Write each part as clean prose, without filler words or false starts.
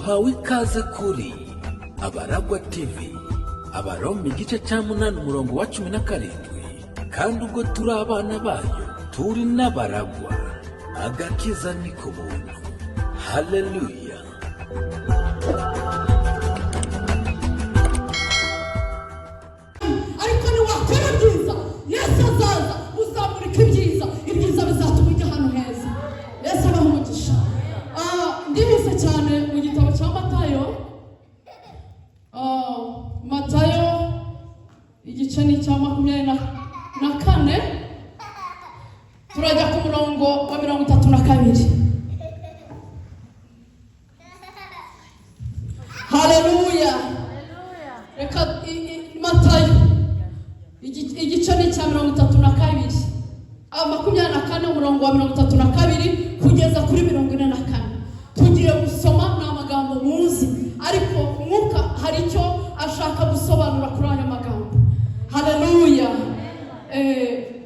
Uhawe ikaze kuri Abaragwa TV. Abaroma igice cya 8, umurongo wa 17: "Kandi ubwo turi abana bayo, turi n'abaragwa." Agakiza ni ku buntu. Haleluya! Ariko niwakora byiza, Yesu azaza, uzamurika ibyiza, ibyiza bizatuma ujya ahantu heza. Yesu abaha umugisha. Ndihuse cyane mu gitabo cya Matayo. Matayo igice ni icya 24, turajya ku murongo wa 32. Haleluya! Reka Matayo igice ni icya 32, 24, umurongo wa 32 kugeza kuri 44. Tugiye gusoma, ni amagambo muzi, ariko Umwuka hari icyo ashaka gusobanura kuri aya magambo. Haleluya!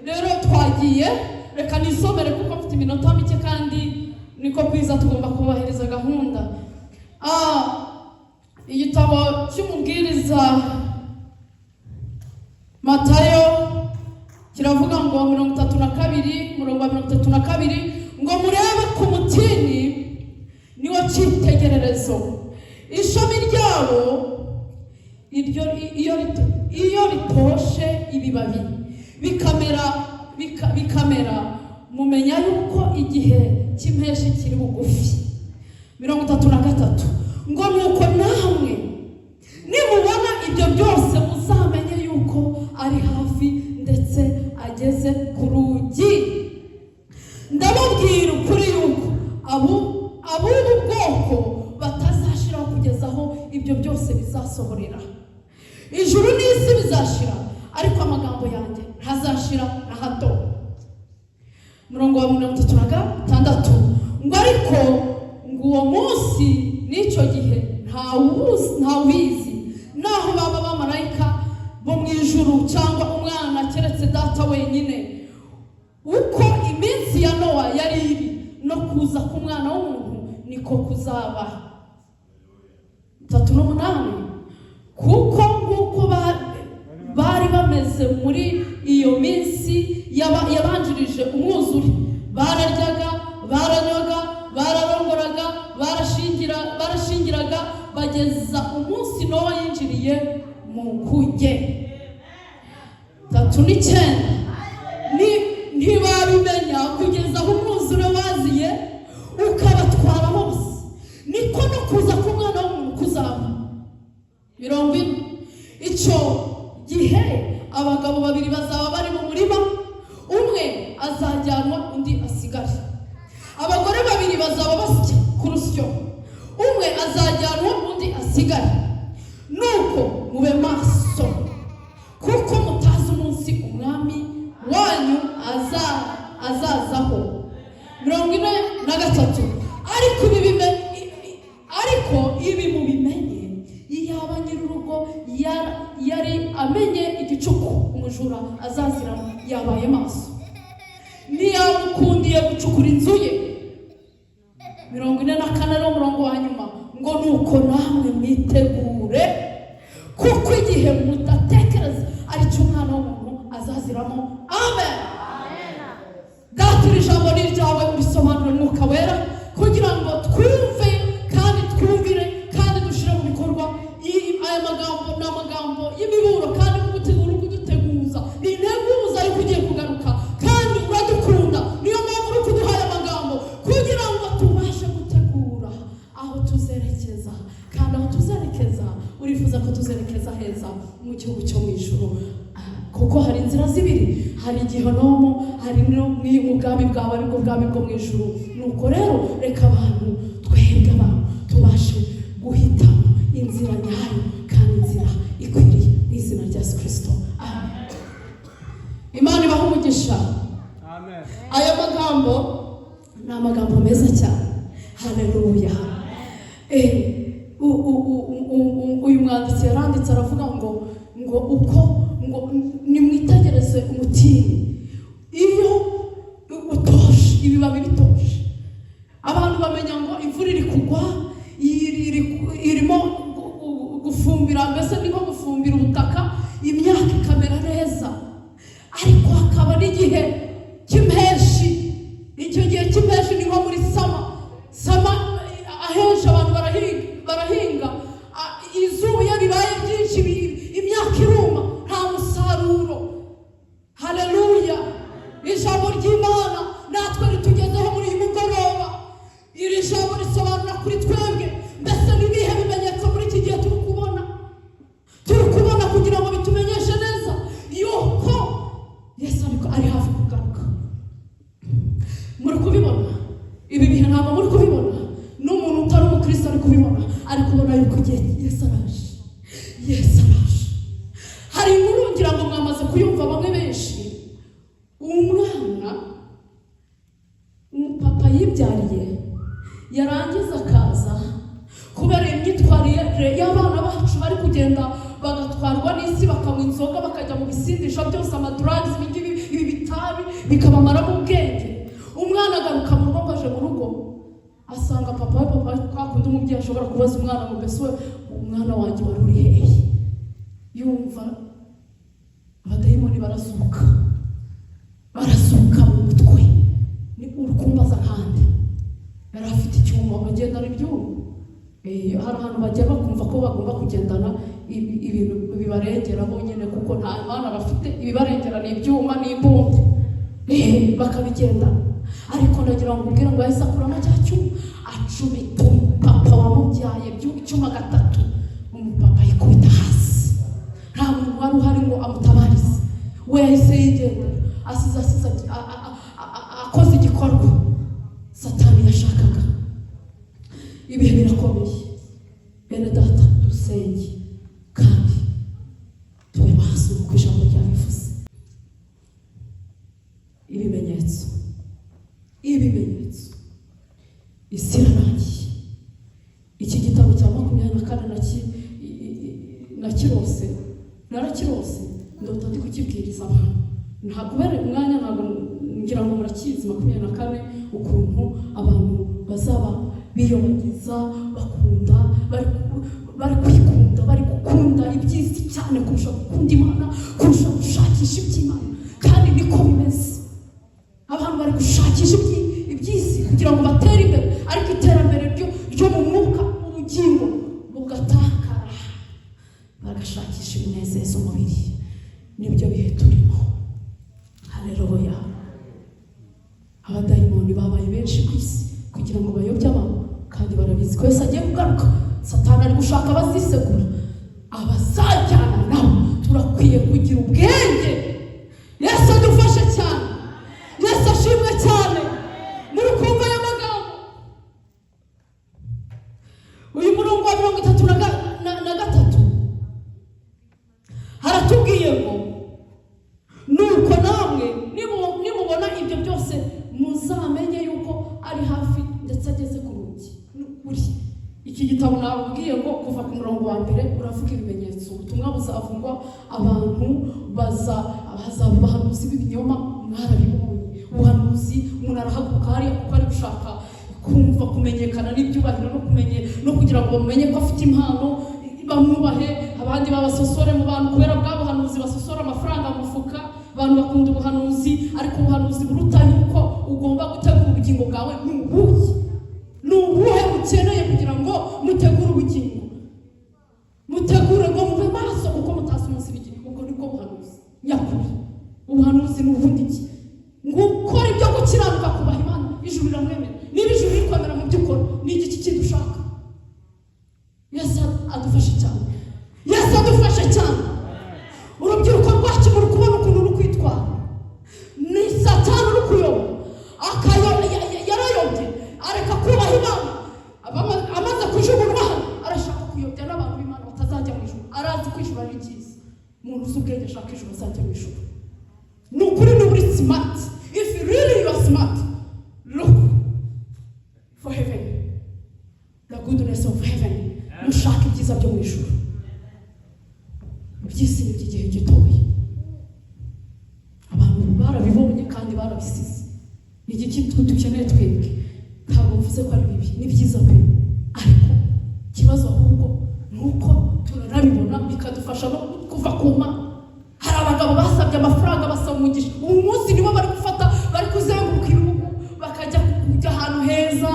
Rero twagiye, reka nisomere kuko mfite iminota mike, kandi niko kwiza, tugomba kubahiriza gahunda. Igitabo cy'umubwiriza Matayo kiravuga ngo 32, umurongo wa 32, ngo: "Murebe ku mutini, niwo cyitegererezo. Ishami ryawo iryo iyo ritoshe, ibibabi bikamera, mumenya yuko igihe cy'impeshyi kiri bugufi." 33 ngo: "Nuko namwe nimubona ibyo byose, muzamenye yuko ari hafi, ndetse ageze ku rugi. Ndababwira ukuri yuko ab'ubu bwoko batazashiraho kugeza aho ibyo byose bizasohorera. Ijuru n'isi bizashira, ariko amagambo yanjye ntazashira na hato." Murongo wa 36 ngo: "Ariko ngo uwo munsi n'icyo gihe ntawubizi, naho baba abamarayika bo mu ijuru cyangwa Umwana, keretse Data wenyine. Uko iminsi ya Nowa yari iri, no kuza k'Umwana w'umuntu niko kuzaba." 38: "Kuko nk'uko bari bameze muri iyo minsi yabanjirije umwuzure, bararyaga, baranywaga, bararongoraga, barashingiraga, bageza umunsi Nowa yinjiriye mu nkuge." 39: "Ntibabimenya kugeza aho umwuzure waziye ukabatwara bose. Niko no kuza k'Umwana w'umuntu kuzaba." 40: "Icyo gihe abagabo babiri bazaba bari mu murima, umwe azajyanwa, undi asigare. Abagore babiri bazaba basya ku rusyo, umwe azajyanwa, undi asigare. Nuko mube maso, kuko mutazi umunsi Umwami wanyu azazaho." 43: "Ariko ibi mubimenye, iyaba nyir'urugo yari amenye igicuku umujura azaziramo, yabaye maso, ntiyamukundiye gucukura inzu ye." 44, ariwo murongo wa nyuma, ngo: "Nuko namwe mwitegure, kuko igihe mudatekereza aricyo Umwana w'umuntu azaziramo." Amen. Data, iri jambo ni iryawe, urisobanure, Mwuka Wera, kugira ngo twumve kandi twumvire kandi dushyire mu bikorwa. Aya magambo ni amagambo y'imiburo kandi uri kuduteguza, ni integuza yuko ugiye kugaruka, kandi uradukunda, niyo mpamvu uri kuduha aya magambo kugira ngo tubashe gutegura aho tuzerekeza. Kandi aho tuzerekeza, urifuza ko tuzerekeza heza mu gihugu cyo mu ijuru, kuko hari inzira zibiri: hari igihenomu, hari no mu bwami bwawe, aribwo bwami bwo mu ijuru. Nuko rero reka abantu, twebwe abantu, tubashe guhitamo inzira nyayo kandi inzira ikwiriye, mu izina rya Yesu Kirisito, amen. Imana ibaha umugisha. Amen. Aya magambo ni amagambo meza cyane. Haleluya! Uyu mwanditsi yaranditse aravuga ngo uko ngo nimwitegereze umutini, iyo utoshe, ibibabi bitoshe, abantu bamenya ngo imvura iri kugwa, iri Gufumbira mbese ni nko gufumbira ubutaka, imyaka ikamera neza. Ariko hakaba n'igihe cy'impeshi. Icyo gihe cy'impeshi ni nko muri summer. Summer ahenshi abantu barahinga. Izuba iyo ribaye ryinshi, imyaka iruma, nta musaruro. Haleluya! Ijambo ry'Imana natwe ritugezeho muri uyu mugoroba. Iri jambo risobanura kuri twebwe mbese ni ibihe bimenyetso muri iki gihe turi kubona kugira ngo bitumenyeshe neza yuko Yesu ariko ari hafi kugaruka. Muri kubibona ibi bihe? Ntabwo muri kubibona? N'umuntu utari umukristo ari kubibona, ari kubona yuko igihe Yesu araje, Yesu araje. Hari inkuru ngira ngo mwamaze kuyumva bamwe benshi. Umwana umupapa yibyariye, yarangiza akaza kubera imyitwarire y'abana bacu bari kugenda bagatwarwa n'isi, bakanywa inzoga, bakajya mu bisindisha byose, amadrugs, ibingibi, ibi bitabi bikabamaramo ubwenge. Umwana agaruka mu rugo, ngo aje mu rugo asanga papa we. Papa we, kwa kundi umubyeyi ashobora kubaza umwana ngo: "Mbese we, umwana wanjye, wari uri hehe?" Yumva abadayimoni barazuka, barazuka mu mutwe. Ni uri kumbaza nkande? Yari afite icyuma, bagendana ibyuma. Hari ahantu bajya bakumva ko bagomba kugendana ibintu bibarengera bonyine, kuko nta Mana bafite. Ibibarengera ni ibyuma n'imbunda. Bakabigendana. Ariko ndagira ngo ubwire ngo yahise akuramo cya cyuma, acumita umupapa wamubyaye icyuma gatatu. Umupapa yikubita hasi, nta muntu wari uhari ngo amutabarize. We yahise yigendera, asize akoze igikorwa Satani yashakaga. Ibihe birakomeye, bene data. Dusenge kandi tube maso nk'uko ijambo ryabivuze. Ibimenyetso, ibimenyetso, isi irarangiye. Iki gitabo cya 24 nakirose, narakirose, ndota ndi kukibwiriza abantu. Nta kubera umwanya, ntabwo, ngira ngo murakizi. 24, ukuntu abantu bazaba biyobagiza, bakunda, bari kwikunda, bari gukunda iby'isi cyane kurusha gukunda Imana, kurusha gushakisha iby'Imana. Kandi niko bimeze. Abantu bari gushakisha iby'isi kugira ngo batere imbere, ariko iterambere ryo mu mwuka, ubugingo bugatakara, bagashakisha ibinezeza umubiri. Nibyo bihe turimo. Haleluya! Abadayimoni babaye benshi ku isi kugira ngo bayobye abantu, kandi barabizi ko Yesu agiye kugaruka. Satani ari gushaka abazisegura, abazajyana nabo. Turakwiye kugira ubwenge. Yesu adufashe cyane. Yesu ashimwe cyane. Muri kumva aya magambo? Uyu murongo wa 33 haratubwiye ngo: "Nuko namwe nimubona ibyo byose, muzamenye yuko ari hafi, ndetse ageze ku rugi." Ni ukuri, iki gitabo nababwiye ngo kuva ku murongo wa mbere uravuga ibimenyetso. Ubutumwa buzavugwa, abantu baza, hazaba abahanuzi b'ibinyoma. Mwarabibonye ubuhanuzi. Umuntu arahaguruka hariya kuko ari gushaka kumva kumenyekana n'ibyubahiro no kumenye no kugira ngo bamenye ko afite impano, bamwubahe, abandi babasosore mu bantu kubera bwa buhanuzi, basosora amafaranga mu mufuka. Abantu bakunda ubuhanuzi, ariko ubuhanuzi buruta yuko ugomba gutegura ubugingo bwawe ni ubuhe? Ni ubuhe mukeneye kugira ngo mutegure ubugingo, mutegure ngo mube maso kuko mutazi umunsi w'igihe? Ubwo nibwo buhanuzi nyakuri. Ubuhanuzi ni ubundi ki? Ngo ukora ibyo gukiranuka, kubaha Imana, ijuru riramwemera. Niba ijuru riri kwemera mu byo ukora, ni igiki kindi ushaka? Yesu adufashe cyane. Yesu adufashe cyane. Urubyiruko rwacu, muri kubona ukuntu ruri kwitwara? Ni Satani uri kuyoba. Yarayobye, areka kubaha Imana. Amaze kujugunywa hano, arashaka kuyobya n'abantu b'Imana batazajya mu ijuru. Arazi ko ijuru ari ryiza. Umuntu uzi ubwenge ashaka ijuru, azajya mu ijuru. Ni ukuri, ni uri smart, if you really you are smart, look for heaven, the goodness of heaven. Mushaka ibyiza byo mu ijuru. Iby'isi ni iby'igihe gitoya. Abantu barabibonye kandi barabisize. Ni igiki dukeneye twebwe? Ntabwo mvuze ko ari bibi, ni byiza pe. Ariko ikibazo ahubwo ni uko turanabibona. bikagufasha no kuva ku Mana. Hari abagabo basabye amafaranga, basaba umugisha. Ubu munsi nibo bari gufata, bari kuzenguruka ibihugu, bakajya kujya ahantu heza,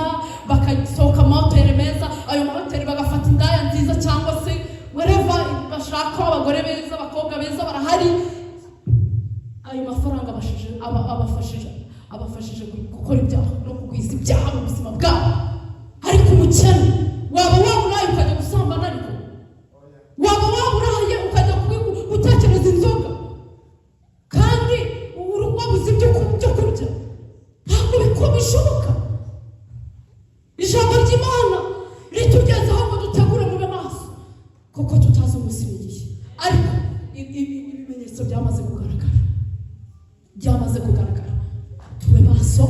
bakasohoka amahoteli meza. Ayo mahoteli bagafata indaya nziza cyangwa se whatever bashaka, abagore beza, abakobwa beza barahari. Ayo mafaranga abafashije gukora ibyaha no kugwiza ibyaha mu buzima bwabo. Ariko umukene, waba waburaye ukajya gusambana, ariko waba waburaye ukajya gutekereza inzoga kandi uri wabuze ibyo kurya? Ntabwo biko bishoboka. Ijambo ry'Imana ritugezeho ngo dutegure, mube maso kuko tutazi umunsi n'igihe. Ariko ibimenyetso byamaze kugaragara, byamaze kugaragara. Tube maso.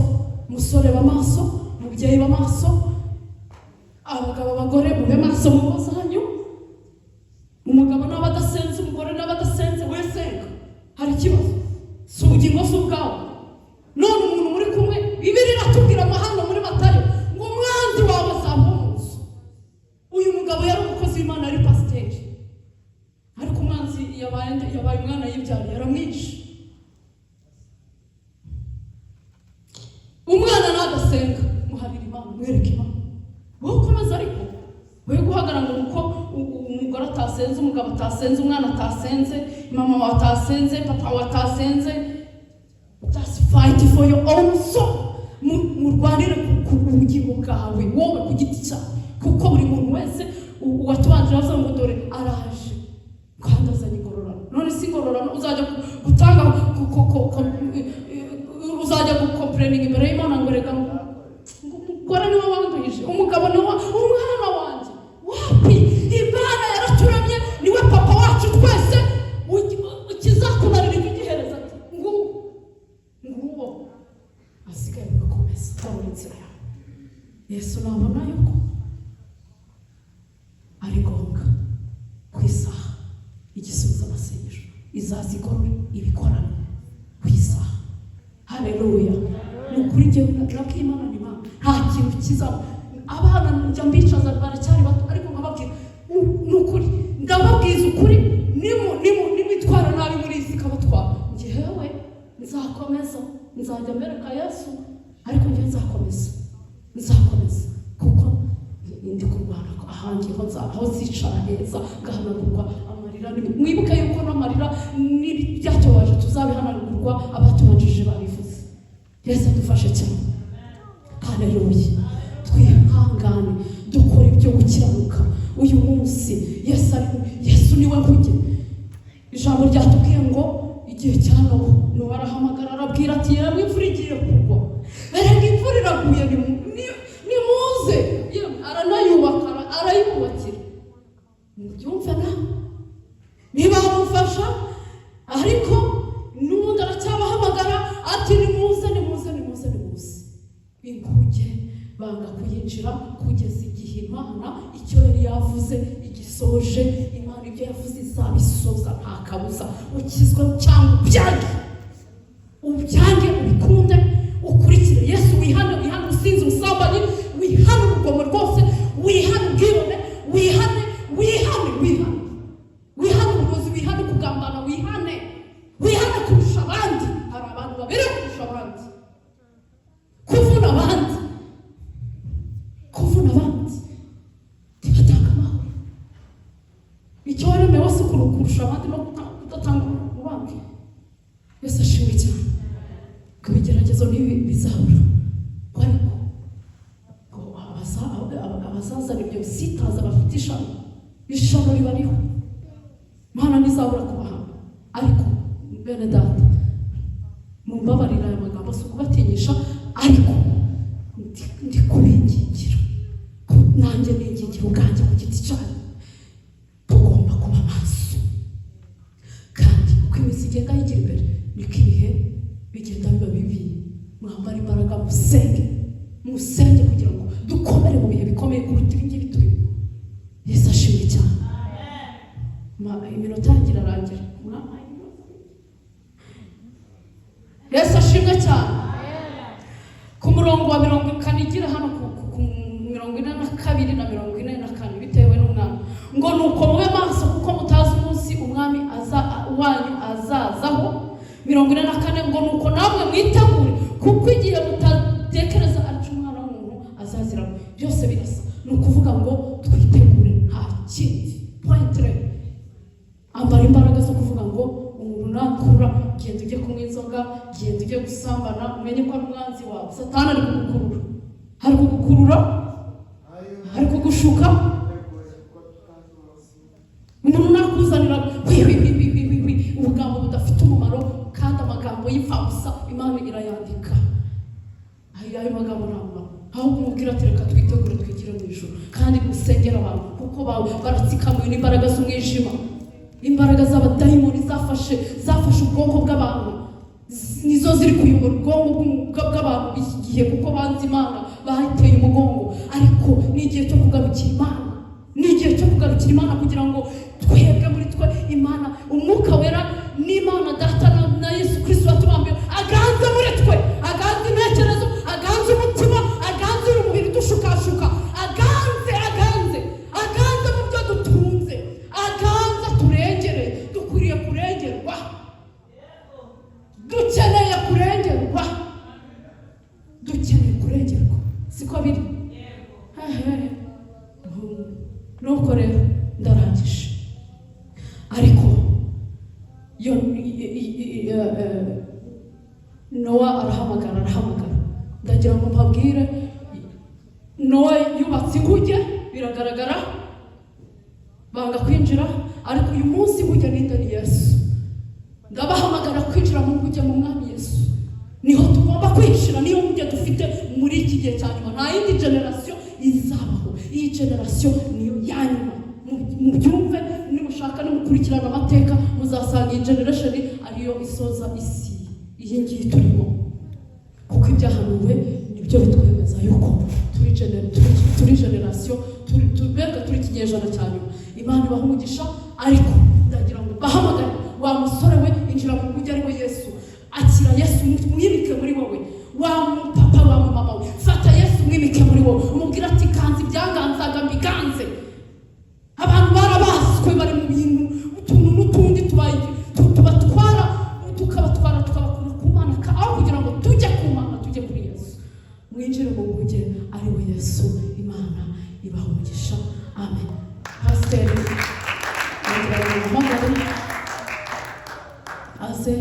Musore wa maso, mubyeyi wa maso, abagabo, abagore, mube maso mu ngo zanyu. Umugabo naba adasenze, umugore naba adasenze, we senga. Hari ikibazo? Si ubugingo si ubwawe? None umuntu muri kumwe, Bibiri iratubwira amahano muri Matayo ngo umwanzi wawe azaba mu nzu. Uyu mugabo yari umukozi w'Imana, yari pasiteri, ariko umwanzi yabaye umwana yibyariye, aramwishe. Umwana nagasenga, muharira Imana, mwereke Imana. Wowe ukomeza, ariko wowe guhagarara ngo uko umugore atasenze, umugabo atasenze, umwana atasenze, mama wawe atasenze, papa wawe atasenze, just fight for your own soul. Murwanire ku bugingo bwawe wowe ku giti cyawe, kuko buri muntu wese uwatubanje aza ngo dore araje kandi azanye ingororano. None si ingororano uzajya gutanga uzajya gucomplaininga imbere y'Imana ngo reka ngo umugore niwe wanduhije, umugabo niwe, umwana wanjye? Wapi! Imana yaraturemye, niwe papa wacu twese. Ikizakunanira ujye ugihereza ati nguwo, nguwo, asigaye ugakomeza ukabona inzira yawe. Yesu nabona yuko ari ngombwa ku isaha igisubiza amasengesho, izaza igorore ibikorane ku isaha. Haleluya! Ni ukuri njyewe nabwiye Imana ni Imana, nta kintu kizaba. Abana njya mbicaza, baracyari bato, ariko nkababwira ni ukuri, ndababwiza ukuri, nimwitwara nabi muri iyi si ikabatwara, njyewe nzakomeza, nzajya mbereka Yesu, ariko njyewe nzakomeza, nzakomeza kuko ndi kurwana ahanjye ho aho nzicara heza ngahanagurwa amarira. Mwibuke yuko n'amarira n'ibyatubaje tuzabihanagurwa, abatubanjije babivuze. Yesu adufashe cyane. Haleluya! Twihangane, dukora ibyo gukiranuka uyu munsi. Yesu ari, Yesu niwe nkuge. Ijambo ryatubwiye ngo igihe cya Nowa, Nowa arahamagara, arabwira ati: "Yemwe, imvura igiye kugwa, erega imvura iraguye, nimuze." Yemwe, aranayubaka, arayubakira. Mubyumve nawe, ntibamufasha, ariko n'ubundi aracyabahamagara ati: "Nimuze, nimuze, nimuze, nimuze." Inkuge banga kuyinjira kugeza igihe Imana icyo yari yavuze igisoje. Imana ibyo yavuze izabisoza, nta kabuza. Ukizwe cyangwa ubyange, ubyange ubikunde, ukurikire Yesu, wihane, wihane ubusinzi, ubusambanyi, wihane urugomo rwose, wihane ubwibone, wihane, wihane, wihane, wihane uburozi, wihane kugambana, wihane, wihane kurusha abandi. Hari abantu babiri kurusha abandi, kuvuna abandi, kuvuna abandi ntibatanga amahoro. Icyo waremewe si kurusha abandi no kudatanga mu bandi. Yesu ashimwe cyane ko ibigeragezo ntibizabura, ko ariko ngo abazazana ibyo bisitaza bafite ishano, ishano ribariho, Mana ntizabura kubahana. Ariko bene data, mumbabarira, aya magambo si ukubatinyisha, ariko ndi kubingingira, nanjye ningingira ubwanjye ku giti cyanyu. Tugomba kuba maso, kandi uko iminsi igenda yigira imbere niko ibihe bigenda biba bibi. Mwambare imbaraga, musenge, musenge kugira ngo dukomere mu bihe bikomeye kuruta ibi ngibi turimo. Yesu ashimwe cyane. Iminota yanjye irarangira. Mwampaye iminota? Yesu ashimwe cyane. Ku murongo wa mirongo kanigira hano ku 42 na 44, bitewe n'umwana, ngo: "Nuko mube maso kuko mutazi umunsi." 44 ngo nuko namwe mwitegure, kuko igihe mutatekereza aricyo Umwana w'umuntu azaziramo. Byose birasa. Ni ukuvuga ngo twitegure, nta kindi. Point. Ambara imbaraga zo kuvuga ngo umuntu nakura, genda ujye kunywa inzoga, genda ujye gusambana, umenye ko ari umwanzi wawe Satani ari kugukurura, ari kugukurura, ari kugushuka. Umuntu nakuzanira wi wi wi wi wi wi wi, ubugambo budafite umumaro kandi amagambo y'imfabusa, Imana irayandika. Ayo magambo nta mumaro. Ahubwo umubwira ati: "Reka twitegure, twigire mu ijuru." Kandi musengera abantu, kuko baratsikamiwe n'imbaraga z'umwijima. Imbaraga z'abadayimoni zafashe ubwonko bw'abantu, nizo ziri kuyobora ubwonko bw'abantu iki gihe, kuko banze Imana, bayiteye umugongo. Ariko ni igihe cyo kugarukira Imana, ni igihe cyo kugarukira Imana, kugira ngo twebwe muri twe Imana, Umwuka Wera n'Imana Data na Yesu Kirisito watubambiwe aganze muri twe, aganze intekerezo, aganze umutima, aganze umubiri dushukashuka, aganze, aganze, aganze mu byo dutunze, aganze turengere. Dukwiriye kurengerwa, dukeneye kurengerwa, dukeneye kurengerwa, siko biri? Hehe. Nuko rero ndarangije. Ariko yo Nowa arahamagara, arahamagara. Ndagira ngo mbabwire, Nowa yubatse inkuge, biragaragara, banga kwinjira. Ariko uyu munsi inkuge ninde? Ni Yesu. Ndabahamagara kwinjira mu nkuge, mu Mwami Yesu. Niho tugomba kwinjira, niyo nkuge dufite muri iki gihe cya nyuma. Nta yindi generasiyo izabaho, iyi generasiyo niyo ya nyuma. Mubyumve, nimushaka nimukurikirana amateka, muzasanga iyi generation ariyo isoza isi, iyi ngiyi turimo, kuko ibyahanuwe nibyo bitwemeza yuko turi generasiyo, mbega turi ikinyejana cya nyuma. Imana ibaha umugisha. Ariko ndagira ngo bahamagare: wa musore we, injira mu nkuge, ari we Yesu. Akira Yesu, mwimike muri wowe. Wa mupapa, wa mumama we, fata Yesu, mwimike muri wowe, umubwire ati: "Kanze ibyanganzaga, mbiganze." Abantu barabaswe, bari mu bintu, utuntu n'utundi tubatwara, tukabatwara, tukabakura ku Mana, aho kugira ngo tujye ku Mana, tujye kuri Yesu. Mwinjire mu nkuge, ari we Yesu. Imana ibaha umugisha. Amen. Pasiteri, ndagira ngo muhamagare aze.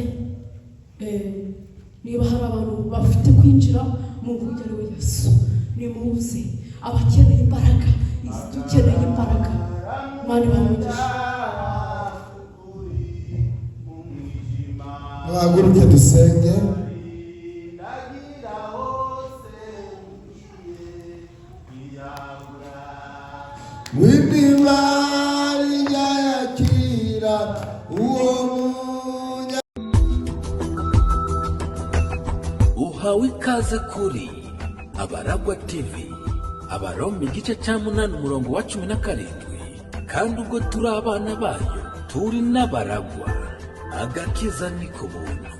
Niba hari abantu bafite kwinjira mu nkuge, ari we Yesu, nimuze. Abakeneye imbaraga, izi dukeneye imbaraga. Imana ibaha umugisha. Muhaguruke dusenge. Ndagira hose ntiyabura. W'imibare yakira uwo munya. Uhawe ikaze kuri Abaragwa TV. Abaroma igice cya 8, umurongo wa 17: kandi ubwo turi abana bayo, turi n'abaragwa. Agakiza ni ku buntu.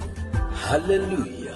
Haleluya.